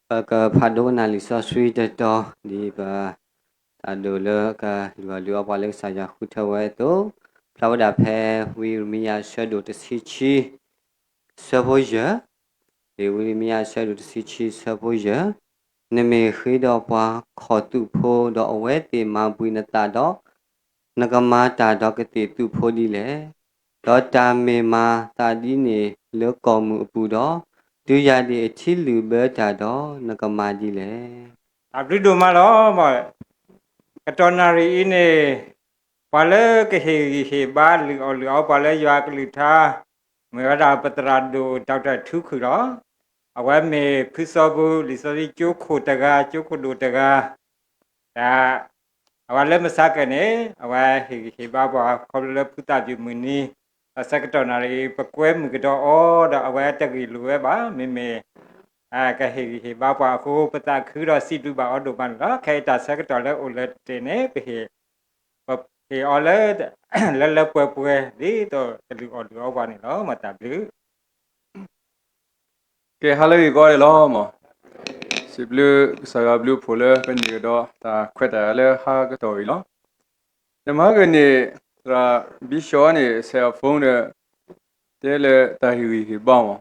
ပကဖးဒိကနၣ်လံာ်စီဆှံတတီၤ ဒ်ပတၢ်ဒိၣ်လၢကလုၢ်အီၣ်လုၢ်အီပှၤလၢကစၢ်ယွၤဃုထၢဝဲအသိး, ဖျါဝဲဒၣ်ဖဲ ဝံယံးရမံယၤအဆၢဒိၣ်တဆံခံ ဆၢဖိယဲၢ်, ဝံယံးရမံယၤအဆၢဒိၣ်တဆံခံ ဆၢဖိယဲၢ်, နမ့ၢ်ဃ့ဒီးပှၤခီၣ်သုးဖိ ဒီးအဝဲသ့ၣ်မၤဘှံးနသးဒီး နကမၤတၢ်ဒီးကသ့ၣ်သုးဖိဒ်လဲၣ်. ဒီးတၢ်မ့ၢ်မၤသးဒ်န့ၣ်လၢကီၢ်မုၢ်အပူၤဒီး, တုၤယၤဒၣ်အထံလုာ်ဘၢတၢ်ဒီး နကမၤဒ်လဲၣ်. တၢ်ဘျုးဒိၣ်မးလီၤ. ကတီၢ်နၣ်ရံၣ်အံၤန့ၣ် ပှၤလၢကဟ့ၣ်ဂံၢ်ဟ့ၣ်ဘါ လုၢ်အီၣ်လုၢ်အီပှၤလၢယွၤကလုၢ်ကထါ, မ့ၢ်ဝဲဒၣ်ပသရၣ်ဒိၣ် ဒီက်တာ ထူခူၣ်လီၤ. အဝဲမ့ၢ်ဖုစီပူ လံာ်စီဆှံကၠိခိၣ်တဂၤ ကၠိခိၣ်ဒိၣ်တဂၤ, ဒီး အဝဲလၢမဆါကၢၣ်န့ၣ် အဝဲဟ့ၣ်ဂံၢ်ဟ့ၣ်ဘါပှၤ ခီဖျိလၢဖုသးပူမုၢ်နံၤ, ဒီးဆၢကတီၢ်နၣ်ရံၣ်အံၤ ပကွဲမုာ်ကဒီးအီၤဒီး အဝဲတဂ့ၢ်လိာ်ဝဲဘၣ်, မ့မ့ၢ် ကဟ့ၣ်ဂံၢ်ဟ့ၣ်ဘါပှၤအဃိ ပသးခုဒီးစံးဘျုးဘၣ်အီၤဒိၣ်မးန့ၣ်လီၤ. ခဲအံၤတၢ်ဆၢကတီၢ်လၢအိၣ်လၢတ့ၢ်န့ၣ် ပဟ့ၣ် ပဟ့ၣ်အီၤလၢ လၢလၢပှဲၤပှဲၤ ဒ်သိးကလုၢ်အီၣ်လုၢ်အီပှၤန့ၣ်လီၤ. မ်တၢ်ဘျုး ကဲ ဟါလၢအဂ့ၤကိးဂၤဒဲးလီၤ. မ် စံးဘျုးကစၢ်ယွၤဘျုးဖှိၣ်လၢပနံၣ်ကဒီးတၢ်ခွဲးတၢ်ယာ်လၢဟါကတီၢ်အံၤလီၤ. တမၤကန့ၣ် သရၣ်ဘံၡီန့ၣ် ဆဲးအ phone ဒီး တဲလၢတၢ်ဟ့ၣ်ဂံၢ်ဟ့ၣ်ဘါမး,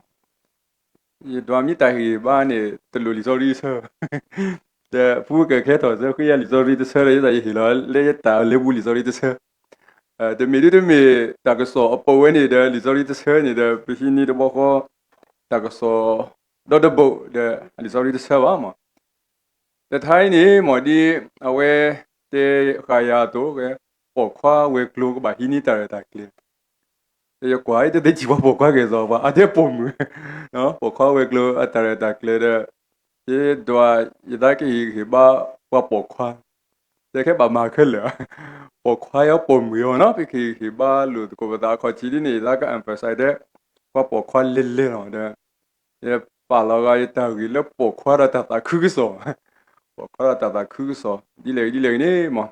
ယဒွးမ့ၢ်တၢ်ဟ့ၣ်ဂံၢ်ဟ့ၣ်ဘါန့ၣ် တလိၣ်လံာ်စီဆှံတဆၢ, ဒီးဖုကၢၢ်ကဲထီၣ်ဆၢဃ့ယၤလံာ်စီဆှံတဆၢဒီး ယသးယဟ့ၣ်လီၤလၢယတၢ်လၢပူၤလံာ်စီဆှံတဆၢ, တမ့ၢ်ဒ်တမ့ၢ် တၢ်ကစီၣ်အပိာ်ဝဲန့ၣ်ဒီး လံာ်စီဆှံတဆၢန့ၣ်ဒီး ပဟံးန့ၢ်တဘျီဃီ တၢ်ကစီၣ်ဒီတဘိဒီး လံာ်စီဆှံတဆၢဘၣ်မး. တထါအံၤန့ၣ် မ်ဒ်အဝဲတဲဃာ်ယၤအသိး, ပိာ်ခွါဝဲၤကျိၤကဘၣ်ဟံးန့ၢ်တၢ်ရဲၣ်တၢ်ကျဲၤ, ဒီးယကွၢ်အံၤတသ့ၣ်ထံၣ်ပှၤပိာ်ခွါကဲသိး ပှၤအါတဲပိာ်မုၣ်, ပိာ်ခွါဝဲၤကျိၤအတၢ်ရဲၣ်တၢ်ကျဲၤဒီး ယဒွး ယသးကဟ့ၣ်ဂံၢ်ဟ့ၣ်ဘါပှၤပိာ်ခွါ, တဲခဲဘၣ်မၤခဲလၢာ်, ပိာ်ခွါအံၤပိာ်မုၣ်အံၤနီၤ ပကဟ့ၣ်ဂံၢ်ဟ့ၣ်ဘါလိာ်သကိးပသး အခီၣ်ထံးဒ်န့ၣ် ယသးက emphasize ဒီး ပှၤပိာ်ခွါလဲၤလဲၤလီၤဒီး ယပာ်လီၤဂာ်ယတၢ်ဂ့ၢ်လၢပိာ်ခွါဒီးတၢ်သးခုကစီၣ်, ပိာ်ခွါဒီးတၢ်သးခုကစီၣ် ဒ်လဲၣ်ဂ့ၤဒ်လဲၣ်ဂ့ၤန့ၣ် မ်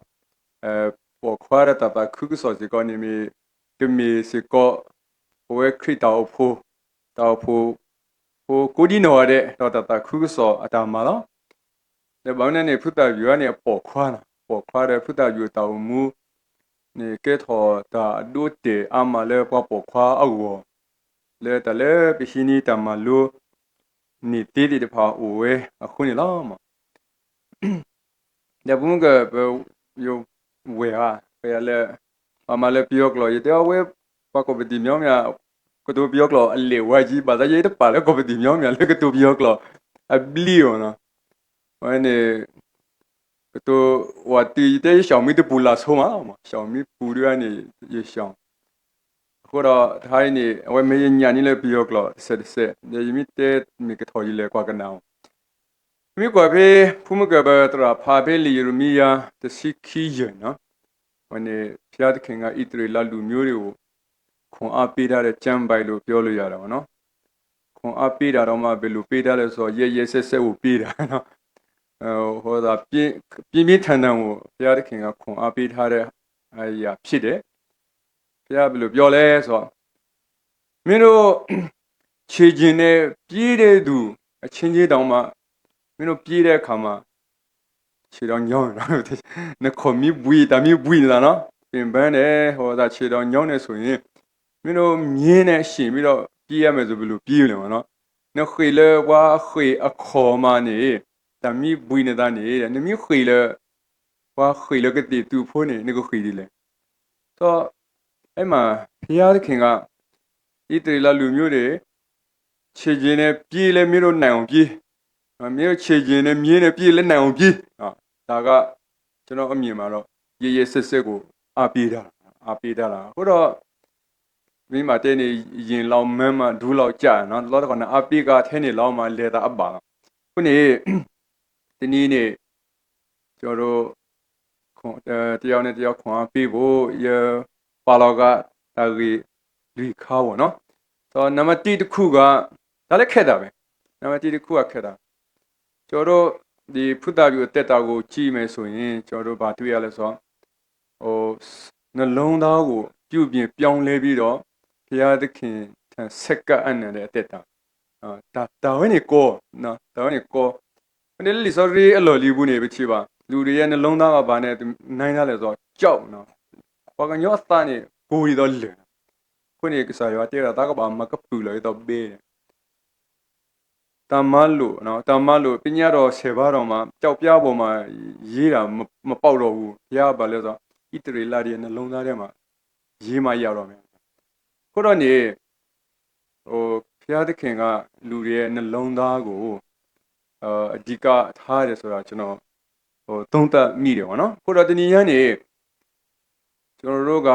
ပိာ်ခွါဒီးတၢ်သးခုကစီၣ်စ့ၢ်ကီးန့ၣ်မ့ၢ် ကမ့ၢ်စ့ၢ်ကီး ပဝဲခရံာ်တၢ်အိၣ်ဖှိၣ်, တၢ်အိၣ်ဖှိၣ်ဖိကိးဒံနီၢ်ဂၤဒဲး ဒီးတၢ်သးခုကစီၣ်အတၢ်မၤလီၤ. ဒီးဘၣ်မနုၤန့ၣ် ဖုသၣ်ယုၢ်န့ၣ် အပိာ်ခွါလီၤ. ပိာ်ခွါဒီးဖုသၣ်ယုၢ်အတၢ်အိၣ်မူန့ၣ် ကဲထီၣ်တၢ်အဒိအတဲာ်အါမးလၢပှၤပိာ်ခွါအဂီၢ်, လၢတၢ်လၢပဟံးန့ၢ်တၢ်မၤလိန့ၢ်သ့သ့ၣ်တဖၣ်အိၣ်ဝဲအဃိန့ၣ်လီၤ. ဒီးပမ့ၢ်က ပ ယဝဲၢ်ဧါ, ပယၤလၢ ပမၤလၢပယီၤကျိာ် ယတဲအီၤဝဲ ပှၤကီၢ်ပတံၢ်မညီမ့ၢ် ကတိၤပယီၤကျိာ်အလဲၣ်ဝဲကံ ဘၣ်သးယဲတပာ်လၢကီၢ်ပတံၢ်မညီမ့ၢ် လၢကတိၤပယီၤကျိာ်အဘျံအီၤနီၤ. ဝဲန့ၣ် ကတိၤဝဲတုၤယတဲယရှောင်မံတပူၤလၢ်ဆိမး, ရှောင်မံပူၤဒ်န့ၣ် ယရှောင် အဃိဒီး တဟါအံၤန့ၣ် အဝဲမ့ၢ်ယညၣ်န့ၢ်လၢပယီၤကျိာ်တစဲးတစဲး ဒီးယမ့ၢ်တဲမ့ၢ်ကထီၣ်ယလဲၤကွၢ်ကနၣ်အီၤ, မ့ၢ်ကွၢ်ဖဲ ဖုမုၢ်ကၢၢ်ပသရၣ်ဖးဖဲလံာ်ယရမံယၤ တဆံခံယဲၢ်နီၤ, ဝဲန့ၣ် ဘုရားသခင်က ဣသရေလလူမျိုးတွေကို ခွန်အားပေးထားတဲ့ကျမ်းပိုဒ်လို့ပြောလို့ရတယ်ပေါ့နော်. ခွန်အားပေးတာတောင်မှဘယ်လိုပေးထားလဲဆိုတော့ ရက်ရက်စက်စက်ကိုပေးတာနော်. ဟိုသာ ပြင်းပြင်းထန်ထန်ကို ဘုရားသခင်ကခွန်အားပေးထားတဲ့အရာဖြစ်တယ်. ဘုရားဘယ်လိုပြောလဲဆိုတော့ မင်းတို့ ခြေကျင်နဲ့ပြေးတဲ့သူ အချင်းချင်းတောင်မှ မင်းတို့ပြေးတဲ့အခါမှာ ခြေတော်ညောင်းတယ်နော်. နခိၣ်မ့ၢ်ဘှံး တၢ်မ့ၢ်ဘှံးန့ၣ်လီၤနော်. ပင်ပန်းတယ် ဟိုသာ ခြေတော်ညောင်းတယ်ဆိုရင် မင်းတို့မြင်းနဲ့ယှဉ်ပြီးတော့ပြေးရမယ်ဆို ဘယ်လိုပြေးမလဲပေါ့နော်. နဃ့ၢ်လၢပှၤဃ့ၢ်အခီၣ်မးန့ၣ် တၢ်မ့ၢ်ဘှံးနသးန့ၣ် နမ့ၢ်ဃ့ၢ်လၢ ပှၤဃ့ၢ်လၢကသ့ၣ်သုးဖိန့ၣ် နကဃ့ၢ်ဒ်လဲၣ်. ဒီး အဲမှာ ဘုရားသခင်က ဣသရေလလူမျိုးတွေ ခြေကျင်နဲ့ပြေးလဲ မင်းတို့နိုင်အောင်ပြေး, မင်းတို့ခြေကျင်နဲ့မြင်းနဲ့ပြေးလဲ နိုင်အောင်ပြေး, ဒါက ကျွန်တော်အမြင်မှာတော့ ရက်ရက်စက်စက်ကို အားပေးတာ အားပေးတာလား. အဃိဒီး မ့ၢ်မၤတဲန့ၣ် ယင်လောက်မန်းမှ ဒူးလောက်ကျ နော်, တဘျီတခီၣ်န့ၣ် အားပေးကထဲန့ၣ် လီၤမး လဲၤသးအဘၣ်လီၤ. အဃိန့ၣ် တနည်းန့ၣ် ကျွန်တော်တို့ ခွန်- တယောက်နဲ့တယောက်ခွန်အားပေးဖို့ ယပာ်လီၤက တၢ်ဂ့ၢ်လွံၢ်ခါပေါ့နော်. ဒီးနံပါတ်တစ်တစ်ခုက ဒါလည်းခက်တာပဲ, နံပါတ်တစ်တစ်ခုကခက်တာ, ကျွန်တော်တို့ ဒီဖုသၣ်ယုၢ်အသက်တာကိုကြည့်မယ်ဆိုရင် ကျွန်တော်တို့ဘာတွေ့ရလဲဆိုတော့ ဟို နှလုံးသားကိုပြုပြင်ပြောင်းလဲပြီးတော့ ဘုရားသခင်ထံဆက်ကပ်အပ်နိုင်တဲ့အသက်တာ, ဒါ- ဒါဝဲန့ၣ်ကီ, ဒါဝဲန့ၣ်ကီ. အဃိန့ၣ်လၢလံာ်စီဆှံအလီၢ်လံၤပူၤန့ၣ် ပထံၣ်ဘၣ် လူၤဒံးယဲ နှလုံးသား အဘၣ်န့ၣ် သူ နၢ်ဒၣ်လဲာ်စီၤ ကၠီၣ်နီၤ, ပှၤကညီအသးန့ၣ် ကိၢ်ဒ်သိးလၢၢ်နီၤ. အဃိန့ၣ် ကစၢ်ယွၤတဲဝဲဒၣ် သးကဘၣ်မၤကပုာ်လီၤဒ်သိးဘဲန့ၣ် တၢ်မၤလိာ်, တၢ်မၤလိာ် ပညတ်တော်ဆယ်ပါးတော်မှာ ကျောက်ပြားပေါ်မှာ ရေးတာ မ, မပေါက်တော့ဘူး. ဘုရားက ဘာလဲဆိုတော့ ဣသရေလတွေရဲ့ နှလုံးသားထဲမှာ ရေးမှရတော့မယ်. အဃိဒီးန့ၣ် ဘုရားသခင်က လူတွေရဲ့ နှလုံးသားကို အဓိကထားတယ်ဆိုတာ ကျွန်တော် သုံးသပ်မိတယ်ပေါ့နော်. အဃိဒီးတနံၤညါန့ၣ် ကျွန်တော်တို့က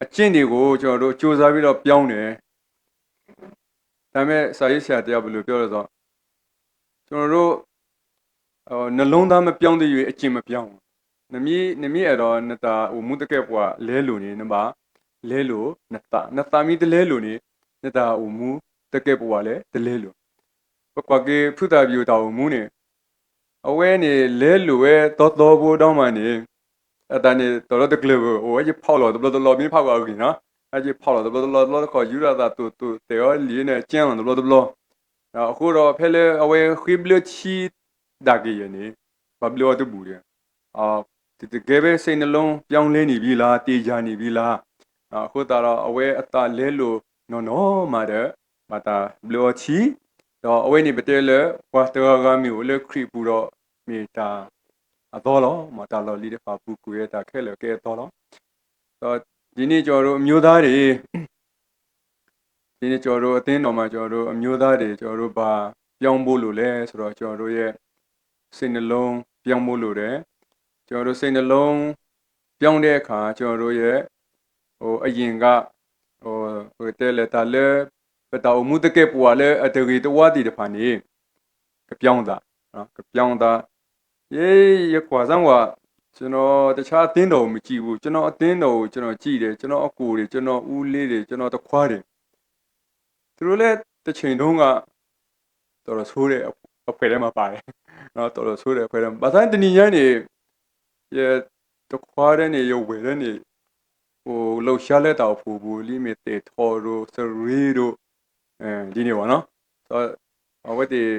အကျင့်တွေကို ကျွန်တော်တို့ ကြိုးစားပြီးတော့ ပြောင်းတယ်. ဒါပေမဲ့ စာရေးဆရာတရား ဘယ်လိုပြောလဲဆိုတော့ ကျွန်တော်တို့ နှလုံးသား မပြောင်းသရွေ့ အကျင့် မပြောင်းဘူး. နမ့ၢ်အဲၣ်ဒိး နတၢ်အိၣ်မူသကဲာ်ပဝး လဲလိာ်န့ၣ် နဘၣ်လဲလိာ်နသး, နသးမ့ၢ်တလဲလိာ်န့ၣ် နတၢ်အိၣ်မူသကဲာ်ပဝးလဲၣ် တလဲလိာ်. ပကွၢ်က့ၤ ဖုသၣ်ပျိၣ် တၢ်အိၣ်မူန့ၣ် အဝဲန့ၣ် လဲလိာ်ဝဲသီသီဖိဒီးမးန့ၣ် အတၢ်န့ၣ် တၢ်လီၤတကျၢၤဘၣ်, အိၣ်ဝဲယဖီၣ်လီၤတဘျီတဘျီ မ့ၢ်ဖးကွၢ်အဂ့ၢ်နီၤ, ယဖီၣ်လီၤတဘျီတဘျီတဘျီတခီၣ် ယူဒၤသးသိၣ်သိၣ်တဲာ်အီၤလံန့ၣ် ကၠၢလီၤတဘျီတဘျီ. အဃိဒီး ဖဲလၢအဝဲဃ့ဘျၢထံဒၣ်ကယဲၢ်န့ၣ် ဘၣ်ဘျၢအီၤတဘူၣ်ဒီး တကယ်ပဲ စိတ်နှလုံးပြောင်းလဲနေပြီလား, သေချာနေပြီလား. အဃိသတးဒီး အဝဲအသးလဲလိာ်နီၢ်နီၢ်မးဒီး ဘၣ်တၢ်ဘျၢအီၤထံ, ဒီးအဝဲန့ၣ်ပတဲလၢ ပှၤတဂၤဂၤမ့ၢ်အိၣ်လၢခရံာ်အပူၤဒီး မ့ၢ်တၢ်အသီလီၤ. မ့ၢ်တၢ်လီၢ်လံၤတဖၣ်ပူၤကွံာ်ဝဲတၢ်ခဲလၢာ်ကဲအသီလီၤ. ဒီးဒ်န့ၣ် ကျွန်တော်တို့ အမျိုးသားတွေ ဒီနေ့ ကျွန်တော်တို့ အသင်းတော်မှာ ကျွန်တော်တို့ အမျိုးသားတွေ ကျွန်တော်တို့ ဘာပြောင်းဖို့လိုလဲဆိုတော့ ကျွန်တော်တို့ရဲ့ စိတ်နှလုံးပြောင်းဖို့လိုတယ်. ကျွန်တော်တို့ စိတ်နှလုံးပြောင်းတဲ့အခါ ကျွန်တော်တို့ရဲ့ ဟို အရင်က ဟို ပကတဲလဲ တၢ်လၢ ပတၢ်အိၣ်မူသကဲာ်ပဝးလၢ အတဂ့ၤတဝါသ့ၣ်တဖၣ်န့ၣ် ကပြောင်းသး, ကပြောင်းသး. ယဲ ယကွၢ်စမ်းကွၢ် ကျွန်တော် တခြားအသင်းတော်ကို မကြည့်ဘူး. ကျွန်တော် အသင်းတော်ကို ကျွန်တော် ကြည့်တယ်. ကျွန်တော် အကိုတွေ ကျွန်တော် ဦးလေးတွေ ကျွန်တော် တခွါတွေ သူတို့လည်း တစ်ချိန်တုန်းက တော်တော်ဆိုးတဲ့ အဖွဲ့ထဲမှာ ပါတယ်နော်. တော်တော်ဆိုးတဲ့ အဖွဲ့ထဲမှာ. ဘာသာ တနည်းညါနေ ယ တခွါထဲနေ ယဝဲၢ်ထဲနေ ဟို လှုပ်ရှားလဲ တၢ်အိၣ်ဖှိၣ်ပူၤ လံမ့ၢ်သ့ၣ်ထီၣ်တို့ စရ့တို့ ဒ်န့ၣ်ပေါ့နော်. အဝဲသ့ၣ်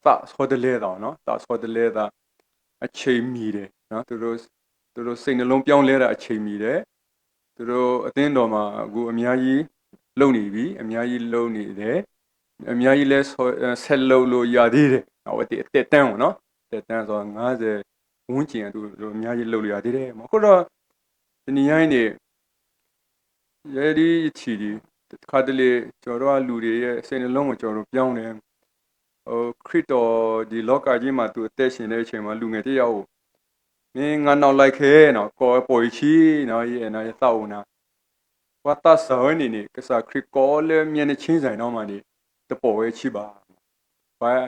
သးဆီတလဲသးနော်, သးဆီတလဲသး အချိန်မီတယ်နော်. သူတို့ သူတို့ စိတ်နှလုံးပြောင်းလဲတာ အချိန်မီတယ်. သူတို့ အသင်းတော်မှာ အခု အများကြီး လုပ်နေပြီ, အများကြီး လုပ်နေတယ်, အများကြီးလည်း ဆက်လုပ်လို့ ရသေးတယ်. အဝဲသ့ၣ် အသက်တမ်းပေါ့နော်, သက်တမ်းဆို ငါးဆယ် ဝန်းကျင် သူတို့ အများကြီး လုပ်လို့ ရသေးတယ်. အဃိဒီး တနည်းညါအံၤန့ၣ် ယဲဒ်ယထံၣ်ဒံး တခါတလေ ကျွန်တော်တို့က လူတွေရဲ့ စိတ်နှလုံးကို ကျွန်တော်တို့ ပြောင်းတယ်. ဟို ခရစ်တော် ဒီလောကကြီးမှာ သူအသက်ရှင်တဲ့အချိန်မှာ လူငယ်တစ်ယောက်ကို မင်း ငါနောက်လိုက်ခဲ့နော်, ကိးဝဲ ပိာ်ယခံနော်, ယအဲၣ်နၤ ယသးအိၣ်နၤ. ပှၤသးစၢ်ဝဲန့ၣ်န့ၣ် ကစၢ်ခရစ်ကိးလၢ မျက်နှာချင်းဆိုင် နားမှာန့ၣ် တပိာ်ဝဲခံဘၣ်. ပှၤ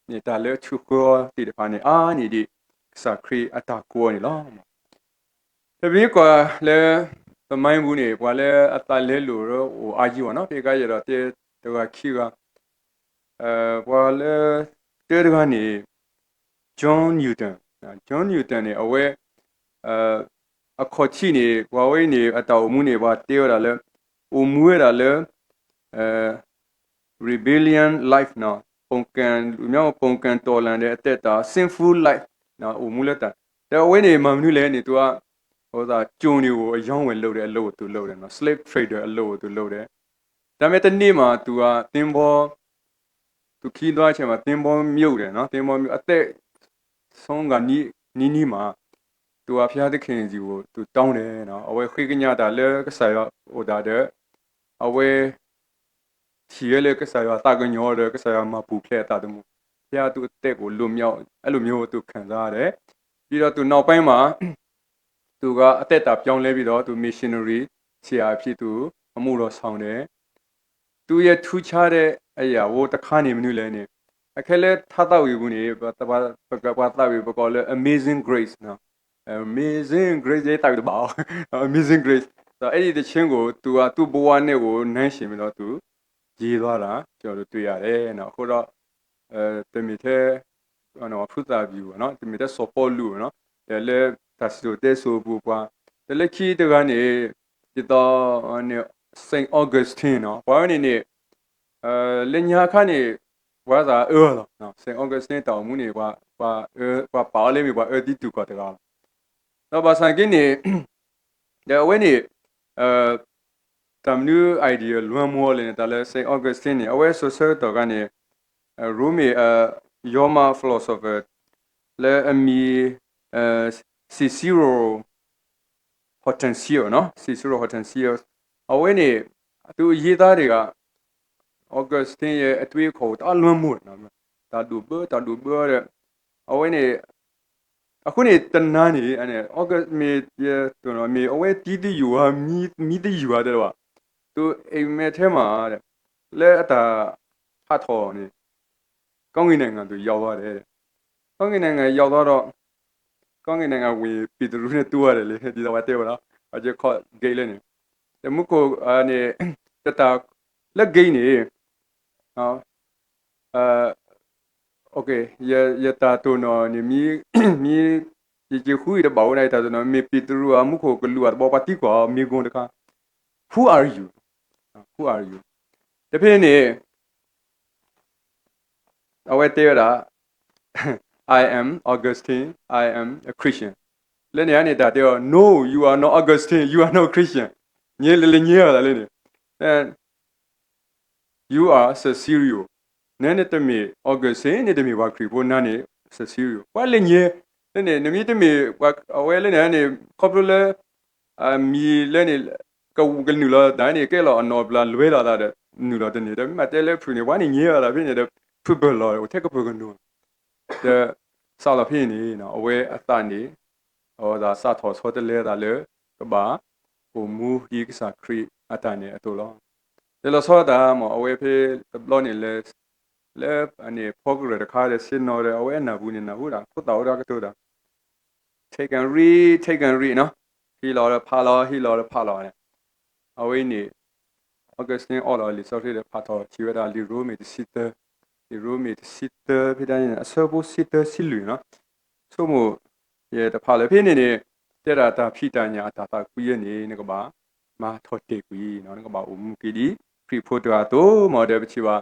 န့ၣ် တၢ်လၢအထုးဃၢသ့ၣ်တဖၣ်န့ၣ် အါန့ၢ်ဒံး ကစၢ်ခရစ်အတၢ်ကိးန့ၣ်လီၤ. တမ့ၢ်ကွၢ်လၢ သမိုင်းပူၤန့ၣ် ပှၤလၢအသးလဲလိာ်အိၣ်အါယံၤဘၣ်နီၤ, ဖဲကါယဲၢ်ဒီးတဲတဂၤခံဂၤ, ပှၤလၢ တဲတဂၤန့ၣ် John Newton, John Newton န့ၣ် အဝဲ အခီၣ်ထံးန့ၣ် ပှၤဝဲန့ၣ် အတၢ်အိၣ်မူန့ၣ် ပှၤတဲဝဲဒၣ်လၢ အိၣ်မူဝဲဒၣ်လၢ rebellion life နော်, ပုန်ကန်, လူမျိုးပုန်ကန်တော်လှန်တဲ့အသက်တာ, sinful life နော်, အိၣ်မူလၢတၢ်, ဒီးအဝဲန့ၣ် မၤမနုၤလဲၣ်န့ၣ် သူက ဟိုသး ကျွန်တွေကို အရောင်းဝယ်လုပ်တယ်, အလုပ်ကို သူလုပ်တယ်နော်, slave trader အလုပ်ကို သူလုပ်တယ်. ဒါပေမဲ့ တနေ့မှာ သူက သင်္ဘော သူခရီးသွားချိန်မှာ သင်္ဘောမြုပ်တယ်နော်, သင်္ဘောမြုပ်, အသက်ဆုံးခါနီးနီးမှာ သူက ဘုရားသခင်ဆီကို သူတောင်းတယ်နော်, အဝဲဃ့ကညးတၢ်လၢကစၢ်ယွၤအိၣ်တၢ်ဒီး အဝဲ ထံၣ်ဝဲလၢကစၢ်ယွၤသးကညီၤဒီး ကစၢ်ယွၤမၤပူၤဖျဲးအသးသမူ, ဘုရား သူ့အသက်ကို လွတ်မြောက်, အဲလိုမျိုး သူခံစားရတယ်. ပြီးတော့ သူနောက်ပိုင်းမှာ သူက အသက်တာပြောင်းလဲပြီးတော့ သူ missionary ဆရာအဖြစ် သူ အမှုတော်ဆောင်တယ်. သူ့ရဲ့ထူးခြားတဲ့အရာကို တစ်ခါနေ မနုၤလဲၣ်န့ၣ်, အခဲလၢ ထါသးဝံၣ်ပူၤန့ၣ် ပှၤသးဝံၣ် ပကိးလၢ Amazing Grace နော်, Amazing Grace ယဲ သးဝံၣ်တဘၣ်အီၤ Amazing Grace ဒီး အဲဒီသီချင်းကို သူက သူ့ဘဝနဲ့ကို နှိုင်းယှဉ်ပြီးတော့ သူ ရေးသွားတာ ကျွန်တော်တို့ တွေ့ရတယ်နော်. အဃိဒီး တမ့ၢ်ထဲ ဖုသးပျိၣ်ဘၣ်နော်, တမ့ၢ်ထဲ စီၤပီလူးဘၣ်နော်, ဒီးလၢ တၢ်စံၣ်စိၤတဲစိၤအပူၤပှၤ, ဒီးလၢခံတဂၤန့ၣ် ဒ်သိးန့ၣ် Saint Augustine နော်, ပှၤဝဲန့ၣ်န့ၣ် လၢညါခါန့ၣ် ပှၤသးအၢလီၤ. Saint Augustine တၢ်အိၣ်မူန့ၣ် ပှၤပာ်အီၤလၢမ့ၢ်ပှၤအၢသံတုၤကီၢ်တဂၤလီၤ. ဒီးဘၣ်ဆၣ်က့န့ၣ် ဒီးအဝဲန့ၣ် တၢ်မနုၤ idea လွဲမူအီၤလဲၣ်န့ၣ် တၢ်လၢ Saint Augustine န့ၣ် အဝဲစိၤဆၢကတီၢ်ခါန့ၣ် ရိမ့ၤ Roma philosopher လၢအမံၤ Cicero Hortensio နီၤ Cicero Hortensio အဝဲန့ၣ် အသူအရေးသားတဂၤ Augustine ရဲ့အတွေးအခေါ်တၢ်လွဲမူ တၢ်ဒိၣ်ဘၢ တၢ်ဒိၣ်ဘၢဒီး အဝဲန့ၣ် အဃိန့ၣ် တနၤန့ၣ် မ့ၢ် မ့ၢ်အဝဲတံသယုၢ်ဧါ မံသယုၢ်ဧါတဲဘၣ် သူအိမ်မက်ထဲမှာ လၢအတၢ်ဟးထီၣ်န့ၣ် ကောင်းကင်နိုင်ငံသို့ရောက်သွားတယ်တဲ့ ကောင်းကင်နိုင်ငံရောက်သွားတော့ ကောင်းကင်နိုင်ငံဝင် ပေတရုနဲ့တွေ့ရတယ်လေ ဒ်သိးဝဲတဲဝဲလီၤ အကခီၣ် gate လၢန့ၣ် တမူခိၣ်န့ၣ် တတၢ်လၢ gate န့ၣ် ယတၢ်တိၢ်နီၣ်န့ၣ် မ့ၢ် ယယဃုအံၤတဘၣ်ဝဲဒၣ် ယတၢ်တိၢ်နီၣ် မ့ၢ်ပ့းတရူးဧါ မူခိၣ်ကလူးဧါ တဘျီပှၤသံကွၢ်အီၤ မ့ၢ်ဂ့ၤတခါ Who are you? Who are you? တဖဲန့ၣ် အဝဲတဲဝဲဒၣ် I am Augustine, I am a Christian. လၢန့ၣ်န့ၣ် တၢ်တဲအီၤ No, you are not Augustine, you are not Christian. ညဲလၢလၢညဲအီၤသးလၢန့ၣ် You are Cicero. နန့ၣ်တမ့ၢ် Augustine, နတမ့ၢ်ပှၤခရံာ်ဖိ နၤန့ၣ် Cicero. ပှၤလၢညဲ လၢန့ၣ် နမ့ၢ်တမ့ၢ် အဝဲလၢန့ၣ်န့ၣ် ခီဖျိလၢ မံၤလၢန့ၣ် ကနုာ်လီၤသးန့ၣ် ကဲလီၤအနီၢ်ဘျါလွဲလီၤသးဒီး နုာ်လီၤတန့ၢ် ဒီးမ့ၢ်မးတဲလၢဖုၣ်န့ၣ် ပှၤန့ၣ်ညဲလီၤသးဖဲန့ၣ်ဒီး ဖုၣ်ပၢၢ်လီၤ အိၣ်ထဲကပၢၢ်ကနိ ဒီး စးလီၤဖဲန့ၣ် အဝဲအသးန့ၣ် အဝဲသးစးထီၣ်ဆီတလဲသးလၢ ကဘၣ် အိၣ်မူဒ်ကစၢ်ခရံာ်အတၢ်န့ၣ်အသိးလီၤ. တလီၤဆီတၢ်မ့ၢ် အဝဲဖဲတဘျီန့ၣ်လၢ လၢန့ၣ် ဖီကရၢၢ်တခါဒီး ဆ့ၣ်နီၤဒီး အဝဲအနၢ်ပူၤန့ၣ် နၢ်ဟူဒၣ် ခိၣ်သၣ်အိၣ်ဒီးကတိၤတၢ် take and read, take and read နီၤ ဟ့ၣ်လီၤဒီးဖးလီၤ ဟ့ၣ်လီၤဒီးဖးလီၤန့ၣ် အဝဲအံၤန့ၣ် Augustine အီၣ်လီၤလံာ်စီဆှံဒီး ဖးထီၣ်ထံၣ်ဝဲဒၣ်လံာ်ရိမ့ၤတဆံသၢ, လံာ်ရိမ့ၤတဆံသၢ ဖဲဒၣ်န့ၣ် အဆၢဖိဆံသၢဆံလွံၢ်နီၤ, ဆိကမိၣ် ယတဖးလၢၤဖဲန့ၣ်န့ၣ် တဲဒၣ်တၢ်ဖံးတၢ်ညၣ်အတၢ်သးကွံယဲန့ၣ် နကဘၣ်မၤထီၣ်တဲာ်ကွံာ်နီၤ, နကဘၣ်အိၣ်မူက့ၤဒ်ခရံာ်ဖိတဂၤအသိး မ့ၢ်ဒီးပထံၣ်ဘၣ်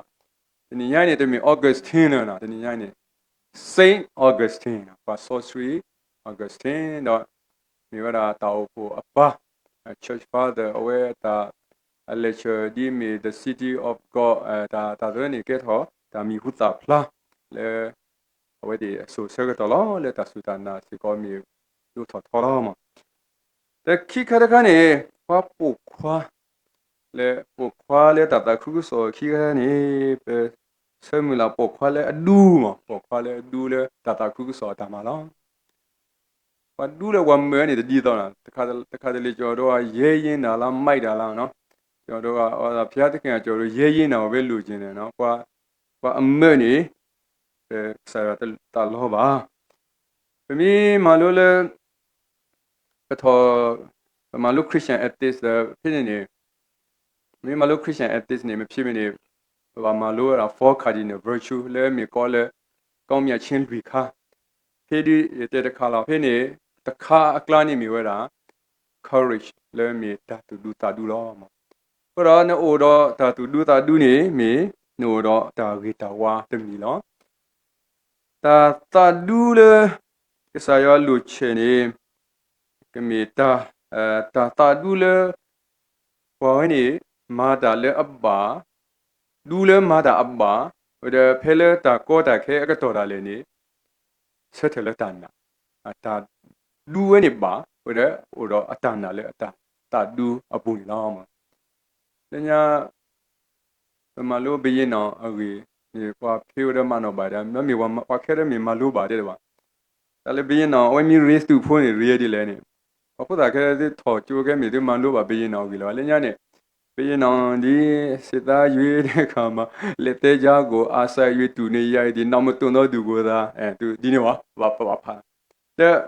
တနံၤညါန့ၣ် တမ့ၢ် Augustine လၢၤနီၤ, တနံၤညါန့ၣ် Saint Augustine ပှၤစီဆှံ Augustine ဒီး မ့ၢ်ဝဲဒၣ်တၢ်အိၣ်ဖှိၣ်အပၢ် Church Father အဝဲတၢ် အ lecture ဒ်မ့ၢ် The City of God တၢ် တၢ်သၢန့ၣ်ကဲထီၣ် တၢ်မံၤဟူသၣ်ဖျါ လၢ အဝဲသ့ၣ်အစိၤဆၢကတီၢ်လီၤ လၢတၢ်စူၢ်တၢ်နာ်စ့ၢ်ကီးမ့ၢ်ဒိၣ်ထီၣ်ထီလီၤမး, ဒီးခံခါတခါန့ၣ် ပှၤပိာ်ခွါ လၢပိာ်ခွါလၢတၢ်သးခုကစီၣ်ခံခါန့ၣ် ပဆၢမုၢ်လၢ်ပိာ်ခွါလၢအဒူမး ပိာ်ခွါလၢအဒူလၢတၢ်သးခုကစီၣ်အတၢ်မၤလီၤ. ပှၤဒူလၢပှၤမၢန့ၣ်တဒ်သိးနီၤ, တခါတလေကၠီဒိ ရဲရင့်တာလား မိုက်တာလားနီၤ, ကၠီဒိ ဘုရားသခင်က ရဲရင့်တာကိုပဲ လိုချင်တယ်နီၤ, ပှၤအမၢန့ၣ် ကစၢ်ယွၤတသးလီဘၣ်. ပမ့ၢ်မၤလိလၢ ပထီၣ် ပမၤလိ Christian ethics ဒီး ဖဲန့ၣ်န့ၣ် မ့ၢ်မၤလိ Christian ethics န့ၣ် မ့ၢ်ဖဲမ့ၢ်န့ၣ် ပဘၣ်မၤလိဝဲဒၣ် four cardinal virtue လၢမ့ၢ်ကိးလၢ ကောင်းမြတ်ခြင်း လွံၢ်ခါ, ဖဲဒ်ယတဲတခါလီၤ, ဖဲန့ၣ် တခါအကျါန့ၣ်မ့ၢ်ဝဲဒၣ် courage လၢမ့ၢ်တၢ်သူၣ်ဒူသးဒူလီၤ. အဃိဒီးနအိၣ်ဒီးတၢ်သူၣ်ဒူသးဒူန့ၣ် မ့ၢ်နအိၣ်ဒီးတၢ်ဂ့ၤတၢ်ဝါတမံၤလီၤ. တၢ်သးဒူလၢ ကစၢ်ယွၤလိာ်ဆဲးန့ၣ် ကမ့ၢ်တၢ် တၢ်သးဒူလၢ ပှၤဝဲန့ၣ် မၤတၢ်လၢအဘၣ်, ဒူလၢမၤတၢ်အဘၣ်, ဝဲဒီးဖဲလၢတၢ်ကီတၢ်ခဲအကတီၢ်ဒၣ်လဲာ်န့ၣ် ဆၢထၢၣ်လၢတၢ်နာ်, တၢ်ဒူဝဲန့ၣ်ဘၣ်, ဝဲဒီးအိၣ်ဒီးအတၢ်နာ်လၢအတၢ်သးဒူအပူၤန့ၣ်လီၤ. လၢညါ ပမၤလိဘုရင့်နောင်အဂ့ၢ်န့ၣ် ပှၤဖဲဝဲဒၣ်မၤနီၣ်ဘၣ်ဒၣ် မ့ၢ်ပှၤခဲဒၣ်မ့ၢ်မၤလိဘၣ်တဲတဘၣ်. တၢ်လၢဘုရင့်နောင် အဝဲမ့ၢ်ရ့သုးဖိန့ၣ် ရ့ဒ်လဲၣ်န့ၣ် ပှၤဖိသၣ်ခဲဒၣ်သုထီၣ်ကၠိခဲမ့ၢ်သုမၤလိဘၣ်ဘုရင့်နောင်အဂ့ၢ်လီၤ. လၢညါန့ၣ် ဘုရင့်နောင် ဒီစစ်သားရွေးတဲ့အခါမှာ လက်သည်းကြားကို အာရှရွေးတူနေရတဲ့ နောက်မတွန့်သောသူကိုသာ ဒ်န့ၣ်ဝဲ ပဘၣ်ဖး ဒီး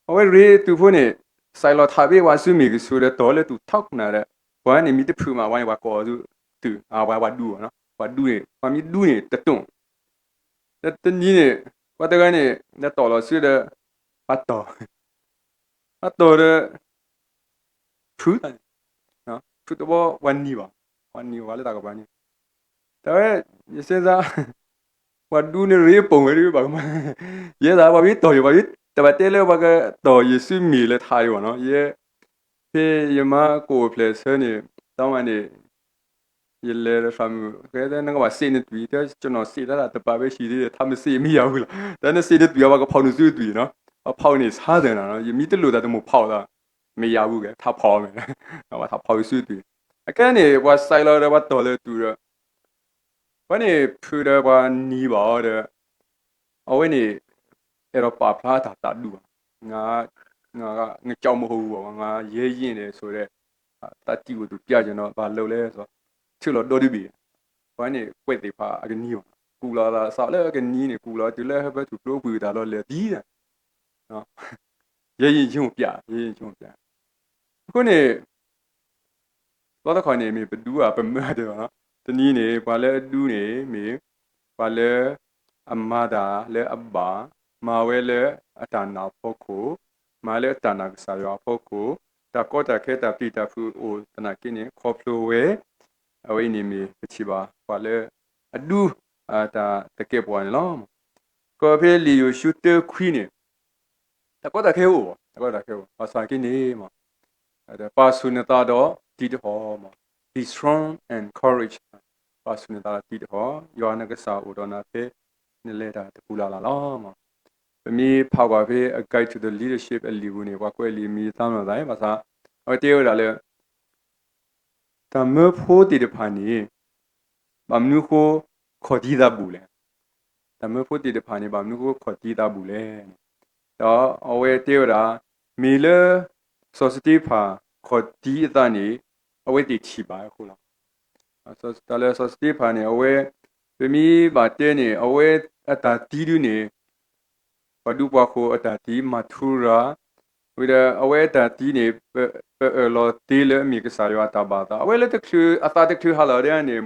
အဝဲရ့သုးဖိန့ၣ် စးလီၤထးဘ့ၣ်ဝဲဆူမ့ၢ်ကဆူးဒီး တီၢ်လၢသူၣ်ထီၣ်ကနၣ်ဒီး ပှၤန့ၣ်မ့ၢ်တဖုးမး ပှၤန့ၣ်ပှၤကိးသုး ပှၤဒူ ပှၤမ့ၢ်ဒူန့ၣ်တတိၢ် ဒီးတနံၤန့ၣ် ပှၤတဂၤန့ၣ် နတီၢ်လီၤဆူဒီး ပှၤတီၢ် ပှၤတီၢ်ဒီး ဖုးသးန့ၣ် ဖုးတဘျီ ပှၤနံၤဘၣ် ပှၤနံၤဘၣ်လၢတၢ်ကပၤန့ၣ် တ တၢ်ဝဲ ယစ့စါ ပှၤဒူန့ၣ်ရ့ပိာ်ဝဲဒ်ဘၣ်ကမၣ်, ယဲဒၣ်ပှၤမ့ၢ်တီၢ်ယံၤ ပှၤမ့ၢ်တဘၣ်တဲလၢပှၤကတီၢ်ယ့ၣ်ၡူးမ့ၢ်လၢထးဒံးဘၣ်နီၤ, ယဲ ဖဲယမါကအိၣ်ဖျဲၣ်ဆၢန့ၣ် တၢ်မၤန့ၣ် ယလဲၤဒီးသးမုာ် ကဲ နကဘၣ်စံးနသွံၣ် တဲ ကျွန်တော်စံးတတ်တာ တစ်ပတ်ပဲရှိသေးတယ် ထပ်မစံး မရဘူးလီၤ, တၢ်နစံးနသွံၣ်အီၤ ပှၤကဖီၣ်နုာ်ဆူသွံၣ်နီၤ, အဖီၣ်န့ၣ်ဆါသနာ်နီၤ, ယမ့ၢ်တလိၣ်သးတမိၣ်ဖီၣ်သး မရဘူးကဲ ထပ်ဖီၣ်အီၤမ့ၢ် ဘၣ်ထပ်ဖီၣ်ဆူသွံၣ်, အခဲန့ၣ် ပှၤစံးလီၤဒီးပှၤတီၢ်လၢတူၢ်ဒီး ပှၤန့ၣ်ဖုးဒီးပှၤနံၤဘၣ်အီၤဒီး အဝဲန့ၣ် အဲၣ်ဒိးပာ်ဖျါအတၢ်သးဒူၣ်ဘၣ်, ငါ ငါ ငါကြောက်မဟုတ်ဘူးပေါ့ ငါရဲရင့်တယ်ဆိုတဲ့ သတ္တိကိုသူပြချင်တော့ ဘာလုပ်လဲဆိုတော့ ထုးလီၤဒီတဘ့ၣ်, ပှၤန့ၣ်ကွဲးသ့ၣ်ဖးအကနံၤဘၣ်, ကူၣ်လီၤသးစးလၢအကနံၤန့ၣ် ကူၣ်လီၤသးစးလၢအကနံၤန့ၣ်ကူၣ်လီၤတုၤလၢဟၢဖၢထူၣ်ဖျိပှံၤတၢ်လီၤလဲၤသံ, ရဲရင့်ခြင်းကိုပြ, ရဲရင့်ခြင်းကိုပြ, အဃိန့ၣ် သီတခီန့ၣ် မ့ၢ်ပဒူဧါ ပမၢဧါတဘၣ်နီၤ, တနံၤန့ၣ် ပှၤလၢအဒူန့ၣ် မ့ၢ်ပှၤလၢအမၤတၢ်လၢအဘၣ်, မၤဝဲလၢအတၢ်နာ်အဖီခိၣ်, မၤလၢအတၢ်နာ်ကစၢ်ယွၤအဖီခိၣ်, တၢ်ကီတၢ်ခဲတၢ်ပျံၤတၢ်ဖုးအိၣ်သနာ်က့န့ၣ် ခီဖျိဝဲ, အဝဲအံၤန့ၣ်မ့ၢ်ပထံၣ်ဘၣ် ပှၤလၢအဒူ တၢ်သကဲးပဝးန့ၣ်လီၤ. ကီၢ်ဖဲလံာ်ယိၤၡူတၢခွံန့ၣ် တၢ်ကီတၢ်ခဲအိၣ်, တၢ်ကီတၢ်ခဲအိၣ်, ဘၣ်ဆၣ်က့န့ၣ် ပာ်ဆူၣ်နသးဒီးတံးတဟီၣ်, be strong and courage, ပာ်ဆူၣ်နသးဒီးတံးတဟီၣ်, ယွၤနကစၢ်အိၣ်ဒီးနၤဖဲနလဲၤတၢ်တပူၤလၢ်လၢ်လီၤ. ပမ့ၢ်ဖးကွၢ်ဖဲ A Guide to the Leadership အလံာ်ပူၤန့ၣ် ပှၤကွဲးလံာ်မံၤသးမနီၤသး ဘၣ်ဆၣ် အဝဲတဲဝဲဒၣ်လၢ တၢ်မၢဖိသ့ၣ်တဖၣ်န့ၣ် ဘၣ်မနုၤအဃိခီၣ်တံၢ်သးဘူးလဲၣ်. တၢ်မၢဖိသ့ၣ်တဖၣ်န့ၣ် ဘၣ်မနုၤအဃိခီၣ်တံၢ်သးဘူးလဲၣ်. ဒီးအဝဲတဲဝဲဒၣ် မ့ၢ်လၢ စီၤစတ့ဖၣ်ခီၣ်တံၢ်အသးန့ၣ် အဝဲသ့ၣ်ထံၣ်ဘၣ်အဃိလီၤ. တၢ်လၢစီၤစတ့ဖၣ်န့ၣ် အဝဲ ပမ့ၢ်ဘၣ်တဲန့ၣ် အဝဲအတၢ်သံဒုန့ၣ် ပှၤဒူပှၤဃိၤအတၢ်သံ မၤထူရၤ, ဝံၤဒီးအဝဲအတၢ်သံန့ၣ် ပအၢၣ်လီၤသ့လၢအမ့ၢ်ကစၢ်ယွၤအတၢ်ဘၣ်သး အဝဲလၢတချုး အသးတချုးဟးလီၤဒၣ်န့ၣ်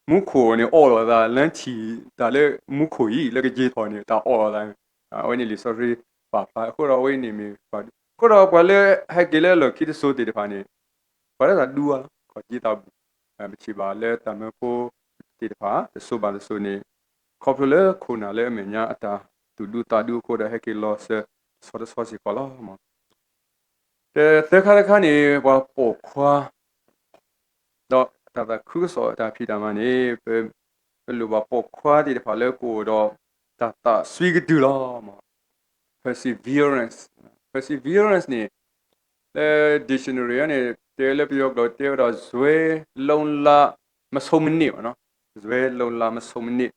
မူခိၣ်န့ၣ်အီၣ်လိာ်သး လၢထံၣ်တၢ်လၢမူခိၣ်အံၤ လၢကယ့ၤထီၣ်န့ၣ် တၢ်အီၣ်လိာ်သးန့ၣ် အဝဲန့ၣ်လံာ်စီဆှံပာ်ဖျါ အဃိဒီးအဝဲန့ၣ်မ့ၢ် အဃိဒီးပှၤလၢဟဲက့ၤလၢအလီၢ်ခံတစိၤသ့ၣ်တဖၣ်န့ၣ် ပှၤလၢတၢ်ဒူအါလီၤ ခီၣ်တံၢ်သးဘူး, ပထံၣ်ဘၣ်လၢတၢ်မၢဖိသ့ၣ်တဖၣ် တစိၤဘၣ်တစိၤန့ၣ် ခီဖျိလၢခိၣ်နၢ်လၢအမဲာ်ညါအတၢ်သူၣ်ဒူသးဒူအဃိဒီးဟဲက့ၤလီၤစၢၤတဆီတဆီစ့ၢ်ကီးလီၤ. တသၢခါတခါန့ၣ် ပှၤပိာ်ခွါ ဒီးတၢ်သးခုကစီၣ်အတၢ်ဖံးတၢ်မၤန့ၣ် ပ ပလိၣ်ဘၣ်ပိာ်ခွါသ့ၣ်တဖၣ်လၢကအိၣ်ဒီးတၢ်သးစွံကတုၤလီၤ. Perseverance, perseverance န့ၣ် လၢ dictionary န့ၣ် တဲလၢပယီၤကျိာ်တဲဝဲဒၣ် ဇွဲလုံ့လမဆုံးမနစ်ပေါ့နော်, ဇွဲလုံ့လမဆုံးမနစ်,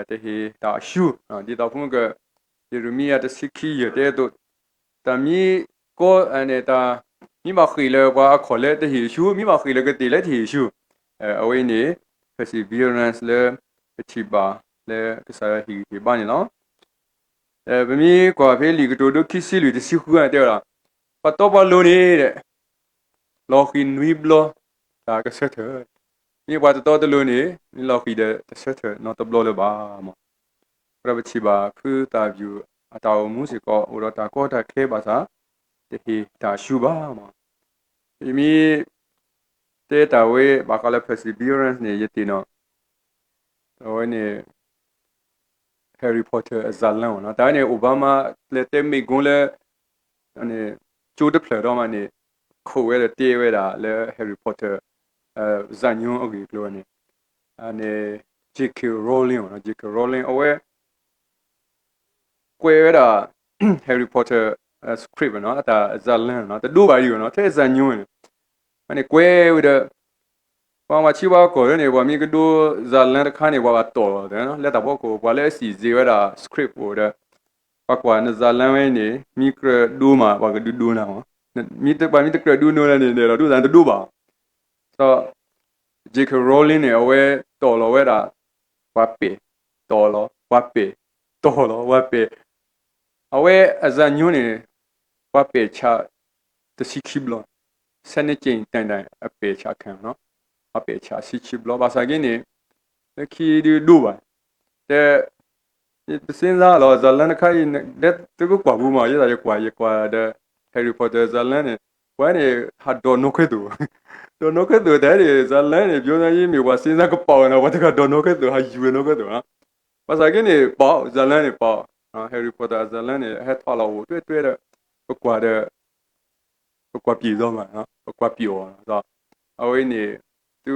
တဟ့ၣ်တၢ်အရှုံး, ဒ်သိးဖိမုၣ်က ယရမံယၤတဆံခံယဲၢ်တဲအသိး, တၢ်မံကီန့ၣ် တၢ် မ့ၢ်ဘၣ်ဃ့ၢ်လၢပှၤအခီၣ်လၢတဟ့ၣ်အရှုံး, မ့ၢ်ဘၣ်ဃ့ၢ်လၢကသ့ၣ်လၢတဟ့ၣ်အရှုံး, အဝဲအံၤန့ၣ် perseverance လၢပထံၣ်ဘၣ်လၢကစၢ်ယွၤဟ့ၣ်ဂံၢ်ဟ့ၣ်ဘါန့ၣ်လီၤ. ပမ့ၢ်ကွၢ်ဖဲလံာ်ကတိၤဒိခံဆံလွံၢ်တဆံဃုန့ၣ်တဲဝဲဒၣ်, ပှၤတီပှၤလိၤန့ၣ် လီၤဃံၤနွံဘျီ တၢ်ကဆၢထၢၣ်, မ့ၢ်ပှၤတတီတလိၤန့ၣ် မ့ၢ်လီၤဃံၤဒီးတဆၢထၢၣ်နီတဘျီလၢၤဘၣ်မး. အဃိဒီးပထံၣ်ဘၣ်ဖုသၣ်ပျူၢ်အတၢ်အိၣ်မူစ့ၢ်ကီး အိၣ်ဒီးတၢ်ကီတၢ်ခဲဘၣ်ဆၣ် တဟ့ၣ်တၢ်ဆူၣ်ဘၣ်မး. ယမ့ၢ်တဲတၢ်ဝဲဘၣ်ဃးလၢ perseverance န့ၣ် ယသ့ၣ်နီၣ် အဝဲန့ၣ် Harry Potter အဇာတ်လမ်းပေါ့နော်, တၢ်ဝဲန့ၣ် Obama လဲၤတဲမိန့်ခွန်းလၢ န့ၣ် ကၠိတဖျၢၣ်ဒီးမးန့ၣ် ခိးဝဲဒီးတဲဝဲဒၣ်လၢ Harry Potter ဇာတ်ညွှန်း အဂ့ၢ်အကျိၤန့ၣ် န့ၣ် J K Rowling ပေါ့နော်, J K Rowling အဝဲ ကွဲးဝဲဒၣ် Harry Potter script ပေါ့နော်, အတၢ်ဇာတ်လမ်းနော်, တဒိဘၣ်ဒံးပေါ့နော်, ထဲ ဇာတ်ညွှန်း န့ၣ် အန့ၣ်ကွဲးဝဲဒီး ပှၤမၤဆံးပှၤကီၢ်န့ၣ် ပှၤမ့ၢ်ကဒိ ဇာတ်လမ်း တခါန့ၣ် ပှၤဘၣ်တီၢ်လီၤသး လၢတၢ်ဖီခိၣ် ပှၤလၢအစံးစ့ၢ်ဝဲဒၣ် script အိၣ်ဒီး ပှၤကွၢ်န ဇာတ်လမ်း ဝဲန့ၣ် မ့ၢ်ကြၢးဒိမး ပှၤကဒုးဒိနၤမး, ပှၤမ့ၢ်တကြၢးဒုးဒိနၤန့ၣ် ဒီးဒိသးတဒိဘၣ်. ဒီး J K Rowling န့ၣ် အဝဲတီၢ်လီၤဝဲဒၣ် ပှၤပဲာ်, တီၢ်လီၤ ပှၤပဲာ်, တီၢ်လီၤ ပှၤပဲာ်, အဝဲအ ဇာတ်ညွှန်း န့ၣ် ပှၤပဲာ်ဆၣ် တဆံခံဘျီ, ဆယ်နှစ်ကြိမ်တိုင်တိုင် အပဲာ်ဆၣ်ခံနော်, ပှၤပဲာ်ဆၣ်ဆံခံဘျီ, ဘၣ်ဆၣ်က့န့ၣ် လၢခံဒုးဒိဘၣ်, တဲ ပစ့ၢ်သးလီၤ ဇာတ်လမ်း တခါအံၤ ဒဲသုကကွၢ်ပူၤမး, ယဲဒၣ်ယကွၢ် ယကွၢ်ဒီး Harry Potter ဇာတ်လမ်း န့ၣ် ပှၤန့ၣ် ဟးဒီးနီၢ်ခွဲသိး ဒီးနီၢ်ကဲၣ်သိးတၢ်န့ၣ် ဇာတ်လမ်းန့ၣ် ပြောရရင် မ့ၢ်ပှၤစ့စၢ်ကပီၤဝဲနီၤ, ပှၤတဂၤဒီးနီၢ်ကဲၣ်သိး ဟးယူၤဝဲနီၢ်ကဲၣ်သိးနီၤ. ဘၣ်ဆၣ်က့န့ၣ် ပီၤ ဇာတ်လမ်းန့ၣ် ပီၤ Harry Potter အ ဇာတ်လမ်းန့ၣ် ဟဲထီၣ်လီၤအိၣ်တွဲတွဲဒီး ပကွၢ်ဒီး ပကွၢ်ပံာ်သီမး, ပကွၢ်ပံာ်အီၤ, အဝဲန့ၣ် သူ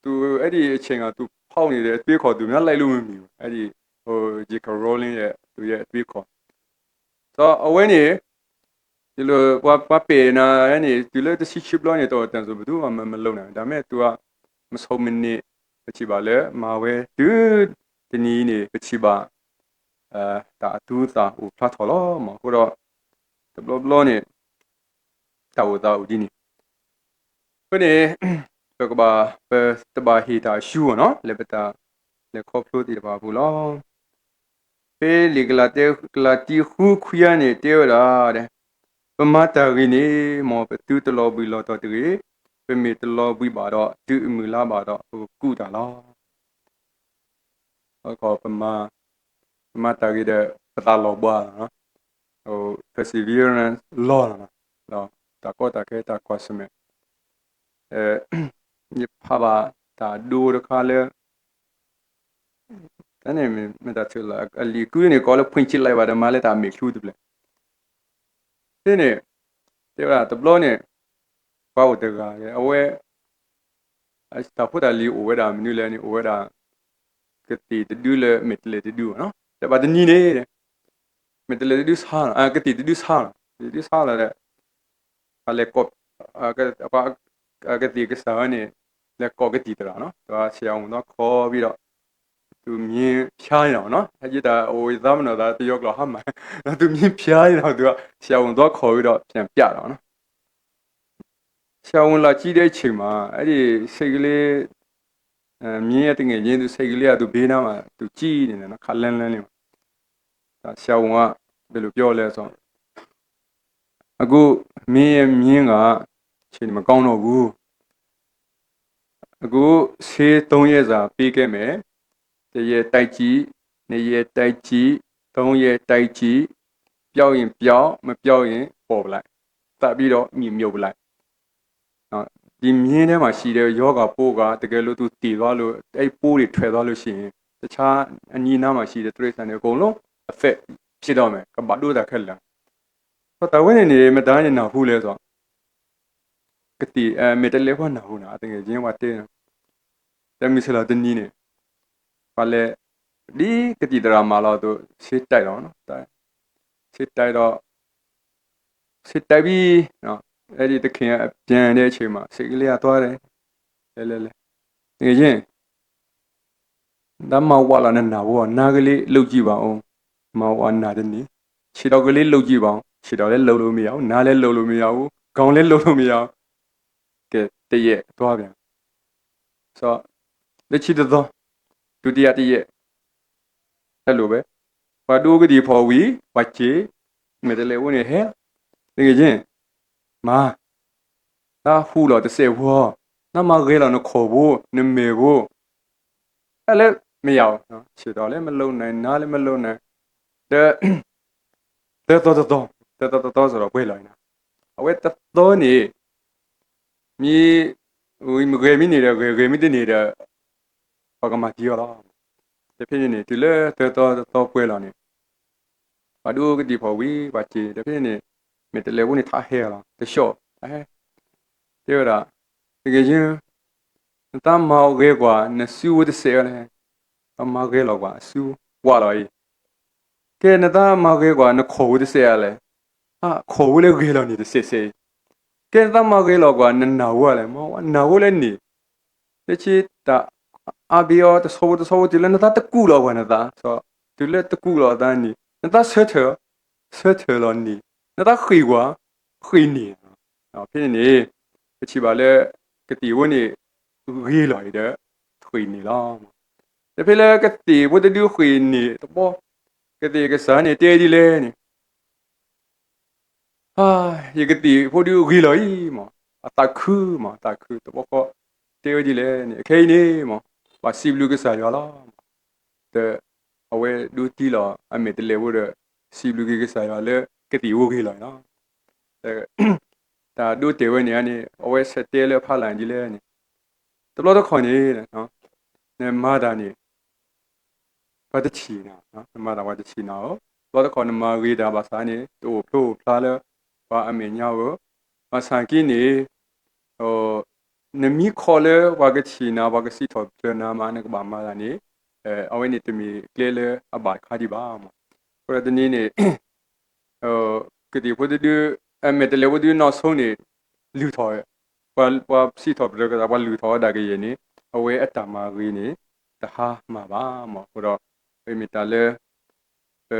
သူ အဲဒီအချိန်က သူဖောက်နေတဲ့ အတွေးအခေါ် သူများလိုက်လို့မမီဘူး, အဲဒီ ဟို J K Rowling ရဲ့ သူ့ရဲ့အတွေးအခေါ် ဒီးအဝဲန့ၣ် ဒီးပှၤ ပှၤပဲာ်နၤန့ၣ် တုၤလၢတဆံခံဘျီန့ၣ် တၢ်အိၣ်တၢ်ဆိးဘျီန့ၣ် တၢ်မၤမလိာ်နၤ, ဒါပေမဲ့ သူက မဆိမိနစ် ပထံၣ်ဘၣ်လၢမၤဝဲတုၤတနံၤန့ၣ် ပထံၣ်ဘၣ် တၢ်အသူအသၣ်အိၣ်ဖျါထီၣ်လီၤမး. အဃိဒီး တဘျီဘျီန့ၣ် တၢ်အိၣ်သးအိၣ်ဒ်န့ၣ် အဃိန့ၣ် ပကဘၣ် ပတဘၣ်ဟ့ၣ်တၢ်အရှုံးအီၤနီၤ လၢပတၢ်လဲၤခီဖျိသ့ၣ်တဖၣ်အပူၤလီၤ. ဖဲလံာ်ကလၤတံ ကလၤတံ ဃုခွံန့ၣ် တဲဝဲဒၣ် ပမၤတၢ်ဂ့ၤန့ၣ် မ်ပသုတလီၤဘှံးလီၤတီၤတဂ့ၤ, ပမ့ၢ်တလီၤဘှံးဘၣ်ဒီး တုၤအမုၢ်လါဘၣ်ဒီး ပကကူးတၢ်လီၤ. ပမၤ ပမၤတၢ်ဂ့ၤဒီး ပသးလီၤဘှါလီၤ, perseverance လီၤလီၤ, ဒီးတၢ်ကီတၢ်ခဲတၢ်ကွၢ်ဆၢၣ်မဲာ် ယဖးဘၣ်တၢ်ဒိတခါလၢ တၢ်န့ၣ်မ့ၢ်တၢ်ထုးလီၤ အလံာ်ကူန့ၣ် ကိးလၢ ဖွင့်ကြည့်လိုက်ပါ ဒီးမၤလၢတၢ်မဲာ်ချူတဖျၢၣ် ဖဲန့ၣ် တဲဝဲဒၣ်တဘျီန့ၣ် ပှၤအိၣ်တဂၤ အဝဲ တၢ်ဖိတၢ်လံၤအိၣ်ဝဲဒၣ်မနုၤလဲၣ်န့ၣ် အိၣ်ဝဲဒၣ် ကသ့ၣ်တဒုလၢမဲာ်တလဲးတဒုဘၣ်နီၤ, တဘၣ်တနံၤန့ၣ် မဲာ်တလဲးတဒုဆါလီၤ, ကသ့ၣ်တဒုဆါလီၤ, ကသ့ၣ်တဒုဆါလီၤဒီး ပှၤလဲၤကိး ကသ့ၣ်ကစၢ်ဝဲန့ၣ် လဲၤကိးကသံၣ်သရၣ်နီၤ, ဒီးဆရာဝန်သွားခေါ်ပြီးတော့ သူမြင်းဖျားနေတာပေါ့နော်, ဟဲယတၢ်အိၣ်သားမနီၤသး ပယီၤကျိာ်ဟါမၢ်, ဒီးသူမြင်းဖျားနေတာ သူက ဆရာဝန်သွားခေါ်ပြီးတော့ ပြန်ပြတာပေါ့နော်. ဆရာဝန်လာကြည့်တဲ့အချိန်မှာ အဲဒီဆိတ်ကလေး မြင်းရဲ့သူငယ်ချင်း သူဆိတ်ကလေးက သူ့ behind မှာ သူကြည့်နေတယ်နော်, ခပ်လှမ်းလှမ်းလေးမှာ. ဆရာဝန်က ဘယ်လိုပြောလဲဆိုတော့ အခု မင်းရဲ့မြင်းက အခြေအနေမကောင်းတော့ဘူး, အခုဆေးသုံးရက်စာပေးခဲ့မယ်, တစ်ရက်တိုက်ကြည့်, နှစ်ရက်တိုက်ကြည့်, သုံးရက်တိုက်ကြည့်, ပျောက်ရင်ပျောက်, မပျောက်ရင် ပေါ်ပလိုက်, သတ်ပြီးတော့ မြေမြှုပ်ပလိုက်. နော်, ဒီမြင်းထဲမှာရှိတဲ့ရောဂါပိုးက တကယ်လို့သူသေသွားလို့ အဲ့ပိုးတွေထွက်သွားလို့ရှိရင် တခြားအနီးနားမှာရှိတဲ့တိရစ္ဆာန်တွေအကုန်လုံး affect ဖြစ်တော့မယ်, ကဘၣ်ဒိတၢ်ခဲလၢာ်. ဟောတာဝဲန့ၣ်န့ၣ် မတၤန့ၣ်နၢ်ဟူလဲဆိုတော့ ကသံၣ် အဲ မဲာ်တလဲဖိနၢ်ဟူနီၤ, အသူငယ်ချင်းဝဲတဲနီၤ, တဲမုၢ်ဆ့ၣ်လီၤတနံၤန့ၣ် ပှၤလဲၤ ဒ်ကသံၣ်သရၣ်မၤလီၤအသိး ဆေးတိုက်လီၤနီၤ, ဆေးတိုက်တော့ ဆေးတိုက်ပြီး နော်, အဲဒီသခင်အပြန်တဲ့အချိန်မှာ ဆိတ်ကလေးကသွားတယ်, လဲၤလဲၤလဲၤ, သူငယ်ချင်း ဒါမှဝဲလီၤနနာ်ဖိ, နားကလေးလုပ်ကြည့်ပါဦး, မှဝဲနာ်တန့ၢ်, ခြေထောက်ကလေးလုပ်ကြည့်ပါဦး, ခြေထောက်လည်းလုပ်လို့မရဘူး, နားလည်းလုပ်လို့မရဘူး, ခေါင်းလည်းလုပ်လို့မရဘူး, ကဲ တစ်ရက်သွားပြန် ဆိုတော့ တစ်ချီတစ်သော ဒုတိယတစ်ရက် အဲလိုပဲ ပှၤဒိကသံၣ်ဖီၣ်ဝံၤ ပှၤစ့ မဲာ်တလဲဖိန့ၣ်ဟဲ သူငယ်ချင်း မၤ တၢ်ဟူလီၤတစဲးဖိ, နမၤဂဲၤလီၤနခိၣ်ဖိ နမဲာ်ဖိ, အဲလၢမရဘူး, ခြေထောက်လည်းမလုပ်နိုင်, နားလည်းမလုပ်နိုင်, ဒီး သၢသီတသီ, သၢသီတသီဆိုတော့ ပှဲၤလီၤအံၤနီၤ, အဝဲတသီန့ၣ် မ့ၢ် ဂဲၤမ့ၢ်န့ၢ်ဒီးဂဲၤ, ဂဲၤမ့ၢ်တန့ၢ်ဒီး ပှၤကမၤသံအီၤလီၤ. တဖဲန့ၣ်န့ၣ် တုၤလၢသၢသီတသီပှဲၤလီၤန့ၣ် ပှၤဒိကသံၣ်ဖီၣ်ဝံၤ ပှၤစ့ တဖဲန့ၣ် မဲာ်တလဲဖိန့ၣ် ထးဟဲအီၤလီၤ, တဆှီ, တဟဲ, တဲဝဲဒၣ် သူငယ်ချင်း နသးမၤဂဲၤကွၢ် နစုဖိတစဲးလဲၣ်, မၤဂဲၤလီၤကွၢ် အစုဖိ ဝဲလီၤအံၤ, ကဲ နသးမၤဂဲၤကွၢ် နခိၣ်ဖိတစဲးလဲၣ်, အခိၣ်ဖိလၢဂဲၤလီၤန့ၣ်တစဲးစဲးအံၤ, ကဲ နသးမၤဂဲၤလီၤကွၢ် နနာ်ဖိလဲၣ်, မၤဝဲနာ်ဖိလၢန့ၣ် တဆံတၢ်အါဘ့အီၤ တဆီဖိတဆီဖိတုၤလၢ နသးတကူၣ်လီၤကွၢ်နသး, တုၤလၢတကူၣ်လီၤအသးန့ၣ် နသးဆၢထၢၣ်, ဆၢထၢၣ်လီၤန့ၣ် နသးဃ့ၢ်ကွၢ်, ဃ့ၢ်န့ၢ်, ဖဲန့ၣ်န့ၣ် ပထံၣ်ဘၣ်လၢ ကသံၣ်ဖိန့ၣ် ဂ့ၤလီၤအံၤဒီး ဃ့ၢ်န့ၢ်လီၤ. တဖဲလၢကသံၣ်ဖိတဒုဃ့ၢ်န့ၢ်တဘျီ, ကသံၣ်ကစၢ်န့ၣ်တဲဒ်လဲၣ်န့ၣ် ယကသံၣ်ဖိဒုဂ့ၤလီၤအံၤမး, အသးခုမး, အသးခုတဘျီဃီ တဲဝဲဒ်လဲၣ်န့ၣ် အခဲအံၤန့ၣ်မး ဘၣ်စံးဘျုးကစၢ်ယွၤလီၤ. ဒီးအဝဲဒိတံၢ်လီၤအမဲာ်တလဲဖိဒီး စံးဘျုးက့ၤကစၢ်ယွၤလၢကသံၣ်ဖိဂ့ၤလီၤန့ၣ်လီၤ. ဒီး တၢ်ဒိတဲာ်ဝဲန့ၣ်န့ၣ် အဝဲဆဲးတဲလၢအဖီလာ်ဒ်လဲၣ်န့ၣ်, တဘျီတခီၣ်န့ၣ် နမၤတၢ်န့ၣ် ပှၤတထံၣ်နၤ, နမၤတၢ်ပှၤတထံၣ်နၤဧိၤ, တဘျီတခီၣ်နမၤဂ့ၤတၢ်ဘၣ်ဆၣ်န့ၣ် တအိၣ်ဖျိအိၣ်ဖျါလၢပှၤအမဲာ်ညါဧိၤ, ဘၣ်ဆၣ်က့န့ၣ် နမ့ၢ်ခီလၢပှၤကထံၣ်နၤ ပှၤကစံးထီၣ်ပတြၢၤနၤမး နကဘၣ်မၤတၢ်န့ၣ် အဝဲန့ၣ်တမ့ၢ်ကျဲလၢအဘၣ်တခါဒံးဘၣ်မး. အဃိဒီးတနံၤန့ၣ် ကသံၣ်ဖိတဒု အမဲာ်တဲးလဲးဖိတဒုနီၢ်ဆိန့ၣ် လုၢ်ထီၣ်ဝဲ, ပှၤစံးထီၣ်ပတြၢၤကသး ပှၤလုၢ်ထီၣ်ဝဲဒၣ်ကယဲၢ်န့ၣ် အဝဲအတၢ်မၤဂ့ၤန့ၣ် တဟါမၢ်ဘၣ်မး. အဃိဒီး မ့ၢ်တၢ်လၢ ပ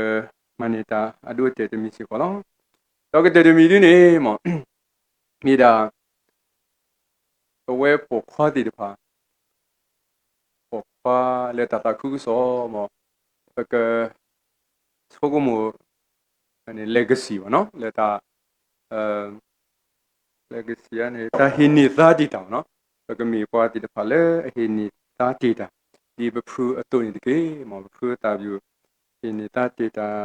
မၤန့ၢ်တၢ်အဒိအတဲာ်တမံၤစ့ၢ်ကီးလီၤ. ဒီးကတၢၢ်တမံၤဒ်န့ၣ်မး မ့ၢ်ဒၣ် ပဝဲပိာ်ခွါသ့ၣ်တဖၣ် ပိာ်ခွါလၢတၢ်သးခုကစီၣ်မး ပကဆိကမိၣ်န့ၣ် legacy ဘၣ်နီၤ လၢတၢ် legacy န့ၣ် တၢ်ဟ့ၣ်န့ၢ်သါတ့ၢ်တၢ်ဘၣ်နီၤ, ပကမ့ၢ်ပှၤသ့ၣ်တဖၣ်လၢအဟ့ၣ်န့ၢ်သါတ့ၢ်တၢ် ဒ်ပဖုအသိးန့ၣ်တက့ၢ်မး. ပဖုအသးဘၣ် ဟ့ၣ်န့ၢ်သါတ့ၢ်တၢ်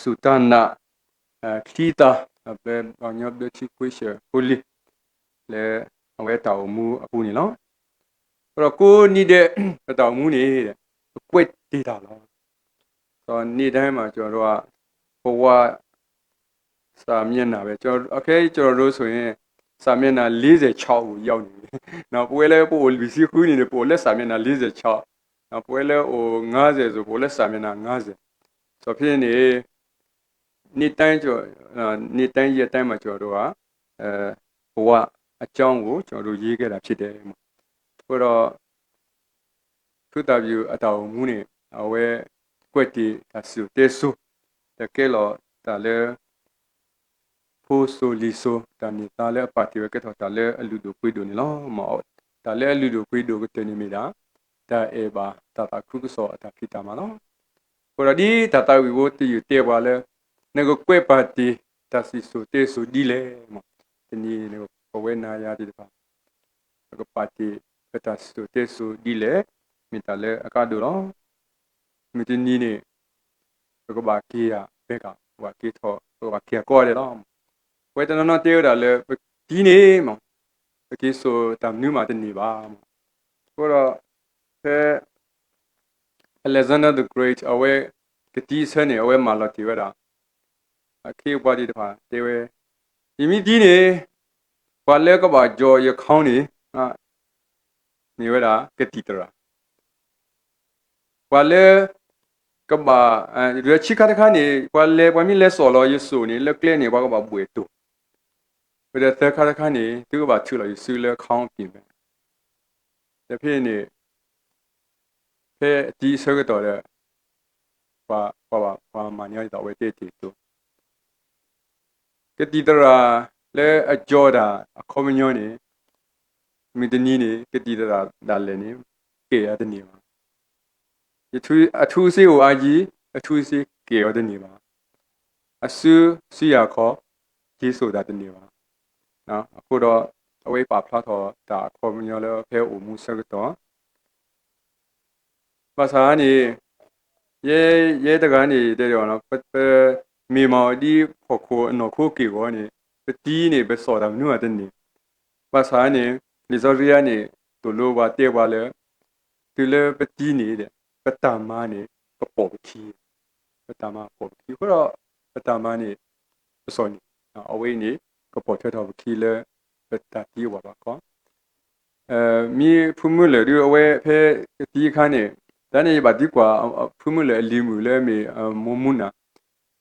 စူၢ်တၢ်နာ် ချံသၢ အဘျဲၣ်ဘီညီဘျၢထံခွ့ဆၢၣ်ဖိလံၤ လၢအဝဲတၢ်အိၣ်မူအပူၤန့ၣ်လီၤ. ဒီးကိးနံၤဒဲး ပတၢ်အိၣ်မူန့ၣ် ပကွဲးတ့ၢ်တၢ်လီၤ. ဒီးန့ၣ်တၢ်မး ကၠီဒီး ပဝဲ စာမျက်နှာပဲ OK ကၠီဒီးဆိုရင် စာမျက်နှာလေးဆယ့်ခြောက်ကိုရောက်နေပြီ. ပဝဲလၢပအိၣ်လွံၢ်ဆံဃုန့ၣ် ပအိၣ်လၢစာမျက်နှာလေးဆယ့်ခြောက်, ပဝဲလၢအိၣ်ငါးဆယ်ဆို ပအိၣ်လၢစာမျက်နှာငါးဆယ်. ဆိုတော့ဖြစ်နေ နေ့တိုင်း ကျွန် နေ့တိုင်းရက်တိုင်းမှာ ကျွန်တော်တို့က ဘဝအကြောင်းကို ကျွန်တော်တို့ ရေးခဲ့တာဖြစ်တယ်။ အဃိဒီး ဖုသးပျူၤအတၢ်အိၣ်မူန့ၣ် အဝဲကွဲးတ့ၢ်တၢ်စံၣ်စိၤတဲစိၤ ဒီးကဲလီၤတၢ်လၢ ဖိစိၤလံၤစိၤ တၢ်န့ၢ်သါလၢအပာ်တ့ၢ်ဝဲကဲထီၣ်တၢ်လၢအလုၢ်ဒိၣ်ပှ့ၤဒိၣ်န့ၣ်လီၤ. တၢ်လၢအလုၢ်ဒိၣ်ပှ့ၤဒိၣ်ကတၢၢ်န့ၣ်မ့ၢ်ဒၣ် တၢ်အဲၣ်ဘၣ်တၢ်သးခုကစီၣ်အတၢ်ဖံးတၢ်မၤလီၤ. အဃိဒီးဒ်တၢ်သးဝံၣ်ဖိတယုၢ်တဲပှၤလၢ နကကွဲးပာ်တ့ၢ်တၢ်စံၣ်စိၤတဲစိၤဒ်လဲၣ်မး, တနံၤအံၤ ပဝဲနၤယၤသ့ၣ်တဖၣ် ပကပာ်တ့ၢ်ပတၢ်စံၣ်စိၤတဲစိၤဒ်လဲၣ် မ့ၢ်တၢ်လၢအကါဒိၣ်လီၤ. မုၢ်တနံၤန့ၣ် ပကဘၣ်က့ၤယၤဘဲကၣ် ပကဘၣ်က့ၤထီၣ် ပကဘၣ်က့ၤအကီၢ်ဒဲးလီၤ. ပဝဲတနီၤနီၤတဲဝဲဒၣ်လၢ ပတံၤန့ၣ်မး ပက့ၤစိာ်တၢ်မနုၤမးတန့ၢ်ဘၣ်. အဃိဒီး ဖဲ Alexander the Great အဝဲ ကတံၤဆၢန့ၣ် အဝဲမၤလီၤတ့ၢ်ဝဲဒၣ် အခ့အပှၤသ့ၣ်တဖၣ်တဲဝဲ ယမ့ၢ်တံၤန့ၣ် ပှၤလၢကဘၣ်ကၠီၤယခီန့ၣ် မ့ၢ်ဝဲဒၣ်ကသံၣ်သရၣ်, ပှၤလၢ ကဘၣ် ဒီးဆံခါတခါန့ၣ် ပှၤလဲၤ ပှၤမ့ၢ်လဲၤစိာ်လီၤယစိာ်န့ၣ် လၢကျဲန့ၣ် ပှၤကဘၣ်ဘှဲၣ်တိၢ်, ဒီးသၢခါတခါန့ၣ် သုကဘၣ်ထုးလီၤယစုလၢခီပ့ၤမဲာ်, ဒီးဖဲန့ၣ် ဖဲအတံၤအဆၢကတီၢ်ဒီး ပှၤ ပှၤဘၣ် ပှၤမၤန့ၢ်အီၤဒ်သိးအဝဲတဲတ့ၢ်အသိး ကသံၣ်သရၣ်လၢအကၠီၤတၢ်အခီပညီန့ၣ် မုၢ်တနံၤန့ၣ် ကသံၣ်သရၣ်ဒၣ်လဲာ်န့ၣ် ကဲအီၤတန့ၢ်ဘၣ်. အထူးအဆံးအိၣ်အါယံၤ အထူးအဆံးကဲအီၤတန့ၢ်ဘၣ်. အစု စုယၤခီ က့ၤစိာ်တၢ်တန့ၢ်ဘၣ်. အဃိဒီး အဝဲပာ်ဖျါထီၣ်တၢ်အခီပညီလၢဖဲအိၣ်မူဆၢကတီၢ် ဘၣ်ဆၣ်န့ၣ် ယဲ ယဲတဂၤန့ၣ် တဲဒ်အံၤ ပ ပမ့ၢ်မၤအီၤဒ်ဖီခိၣ်အနီၢ်ခိက့ၢ်ဂီၤန့ၣ် ပတံၤန့ၣ် ပစိာ်တၢ်မနုၤအတန့ၢ်, ဘၣ်ဆၣ်န့ၣ် လံာ်စီဆှံယါန့ၣ် သိၣ်လိပှၤတဲပှၤလၢ တုၤလၢပတံၤန့ၣ် ပတၢ်မၤန့ၣ် ကပိာ်ပခံ, ပတၢ်မၤပိာ်ပခံ အဃိဒီး ပတၢ်မၤန့ၣ် ပစိာ်န့ၣ် အဝဲအံၤန့ၣ် ကပိာ်ထွဲထီၣ်ပခံလၢ ပတၢ်သံအဝၤဘၣ်ခီ မ့ၢ်ဖုမုၢ်လၢာ်ဒုးအဝဲဖဲကသံအခါန့ၣ် တၢ်န့ၣ်ယဘၣ်သံကွၢ် ဖုမုၢ်လၢာ်အလံၤမုၣ်လၢမ့ၢ် မိၢ်မူနၤ,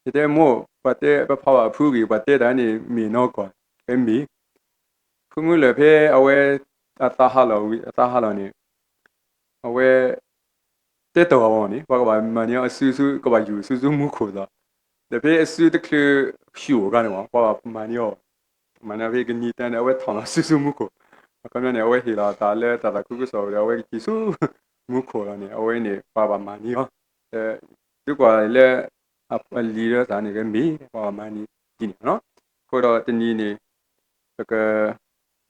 ယတဲမိၢ် ပှၤတဲပဖးဘၣ်အဖုဂ့ၤ ပှၤတဲတၢ်န့ၣ်မ့ၢ်နီၢ်ကွၢ် ဖဲမ့ၢ် ဖုမုၢ်လၢာ်ဖဲအဝဲ အသးဟးလီၤဝံၤ အသးဟးလီၤန့ၣ် အဝဲ တဲတီၢ်အီၤန့ၣ် ပှၤကဘၣ်မၤန့ၢ်အီၤအစုဆူ ကဘၣ်ယူၤဆူဆူမူခိၣ်သီ, ဒီးဖဲအစုတချုးဆူၣ်အခါန့ၣ် ပှၤဘၣ်မၤန့ၢ်အီၤ မၤန့ၢ်ဖဲကနံၤတၢ်န့ၣ် အဝဲထီၣ်လီၤဆူဆူမူခိၣ်, အခီပညီန့ၣ် အဝဲဟ့ၣ်လီၤအသးလၢတၢ်သးခုကစီၣ်ဝဲဒီး အဝဲကစံၣ်ဆူမူခိၣ်လီၤန့ၣ် အဝဲန့ၣ် ပှၤဘၣ်မၤန့ၢ်အီၤ, ဒီးသုကွၢ်လၢ အလံၤလၢသးန့ၣ်ကမ့ၢ် ပှၤဘၣ်မၤန့ၢ်ဒ်န့ၣ်လီၤ. အဃိဒီးတနံၤန့ၣ် ပက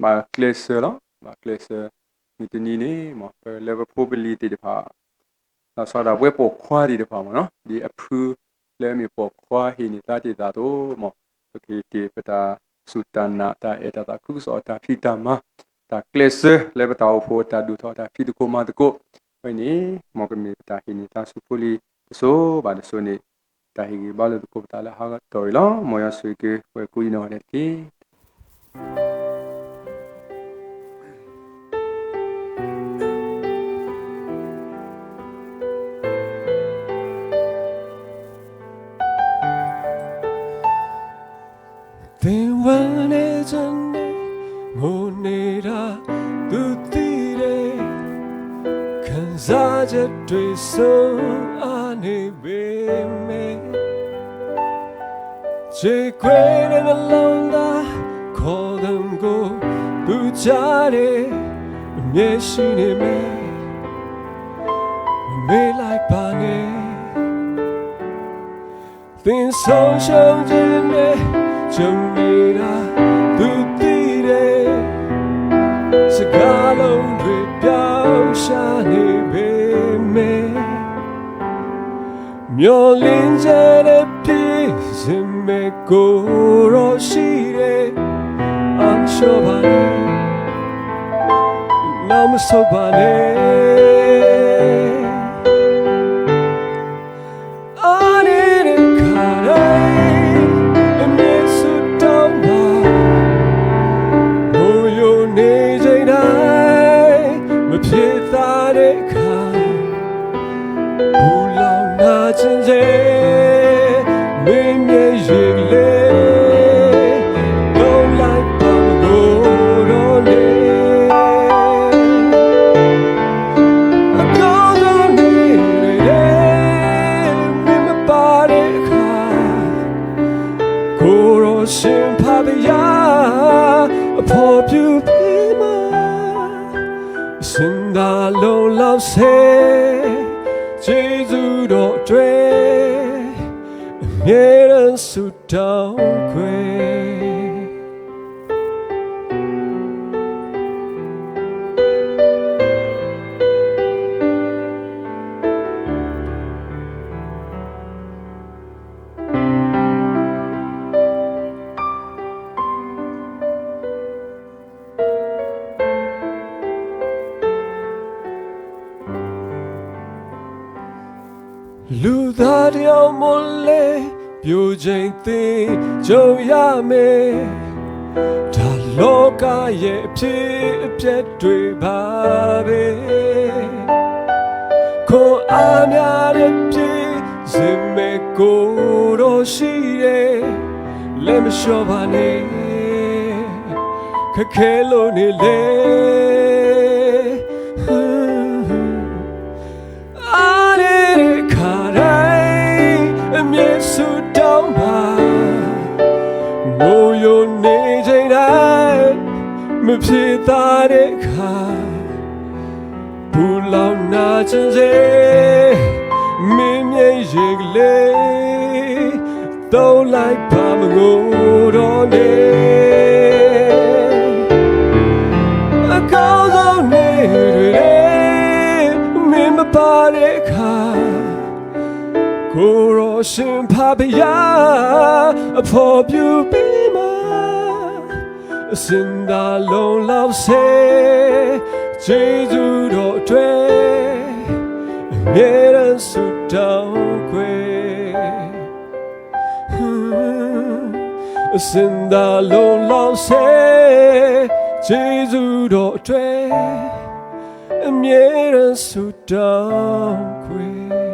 ဘၣ်ကျဲးစၢးလီၤ ဘၣ်ကျဲးစၢး မုၢ်တနံၤန့ၣ် မ်ပလၢပဖိပလံၤသ့ၣ်တဖၣ် လီၤဆီဒၣ်ပဝဲပိာ်ခွါသ့ၣ်တဖၣ်မ့ၢ်နီၤ ဒ်အဖုလၢအမ့ၢ်ပိာ်ခွါဟ့ၣ်န့ၢ်သါတ့ၢ်သးအသိး မ်ပကဟ့ၣ်တ့ၢ်ပတၢ် စူၢ်တၢ်နာ်တၢ်အဲၣ်တၢ်သးခုကစီၣ်အတၢ်ဖံးတၢ်မၤ, တၢ်ကျဲးစၢးလၢပတၢ်အိၣ်ဖှိၣ်အတၢ်ဒိၣ်ထီၣ်အတၢ်ဖံးသကိးမၤသကိး, အဝဲန့ၣ် မ်ကမ့ၢ်ပတၢ်ဟ့ၣ်န့ၢ်တၢ်ဆူဖိလံၤတစိၤဘၣ်တစိၤန့ၣ်, တၢ်ဟ့ၣ်ဂံၢ်ဘါလိာ်သကိးပသးလၢဟးဂီၤတီၢ်အံၤလီၤ. မ်ယွၤဆိၣ်ဂ့ၤက့ၤပှၤကိးဒံနီၢ်ဂၤဒဲးတက့ၢ်. သ့ၣ်ဝဲန့ၣ်တန့ၣ်, မိၣ်န့ၢ်တၢ်သူသံဒဲး, ခံစားချက်တွေဆုံးအါနေပေမဲ့, ကြေကွဲတဲ့နှလုံးသား, ခေါ်သံကို သူကြားတယ်, အမြဲရှိနေမယ်, မမေ့လိုက်ပါနဲ့. သင်ဆုံးရှုံးခြင်းနဲ့ ကြုံနေတာ သူသိတယ်, စကားလုံးတွေ ပျောက်ရှာနေပေမဲ့, မျှော်လင့်ချက်နဲ့ ပြည့်စုံမဲ့ ကိုယ်တော်ရှိတယ်. အားမလျော့ပါနဲ့, နောက်မဆုတ်ပါနဲ့. အားနည်းတဲ့ခါတိုင်း အမြဲဆုတောင်းပါ, ငိုယိုနေချိန်တိုင်း မဖြေသာတဲ့အခါ, ပူလောင်နာကျင်စေ မင်းမျက်ရည်လေး သုံးလိုက်ပါ မငိုတော့နဲ့. အကောင်းဆုံးနေ့တွေထဲ မင်းမပါတဲ့အခါ, ကိုယ်တော်ရှင်ဖခင်ဘုရား အဖော်ပြုပေးမှာ, အစင်သာလုံလောက်စေ ကျေးဇူးတော်အတွက် အမြဲတမ်းဆုတောင်းခွင့်. လူသားတစ်ယောက်မို့လဲ ပျိုချိန်သေကြုံရမယ်, ဒါလောကရဲ့အဖြစ်အပျက်တွေပါပဲ. ခွန်အားများနဲ့ ပြည့်စုံမဲ့ ကိုယ်တော်ရှိတယ်, လဲမလျှော့ပါနဲ့, ခက်ခဲလို့နေလဲ အားနည်းတဲ့အခါတိုင်း အမြဲဆုတောင်းပါ, ငိုယိုနေချိန်တိုင်း မဖြေသာတဲ့အခါ, ပူလောင်နာကျင်စေ မင်းမျက်ရည်ကလေး သုံးလိုက်ပါ မငိုတော့နဲ့. အကောင်းဆုံးနေ့တွေထဲ မင်းမပါတဲ့အခါ, ကိုယ်တော်ရှင်ဖခင်ဘုရား အဖော်ပြုပေးမှာ, အစင်သာလုံလောက်စေ ကျေးဇူးတော်အတွက် အမြဲတမ်းဆုတောင်းခွင့်. အစင်သာလုံလောက်စေ ကျေးဇူးတော်အတွက် အမြဲတမ်းဆုတောင်းခွင့်.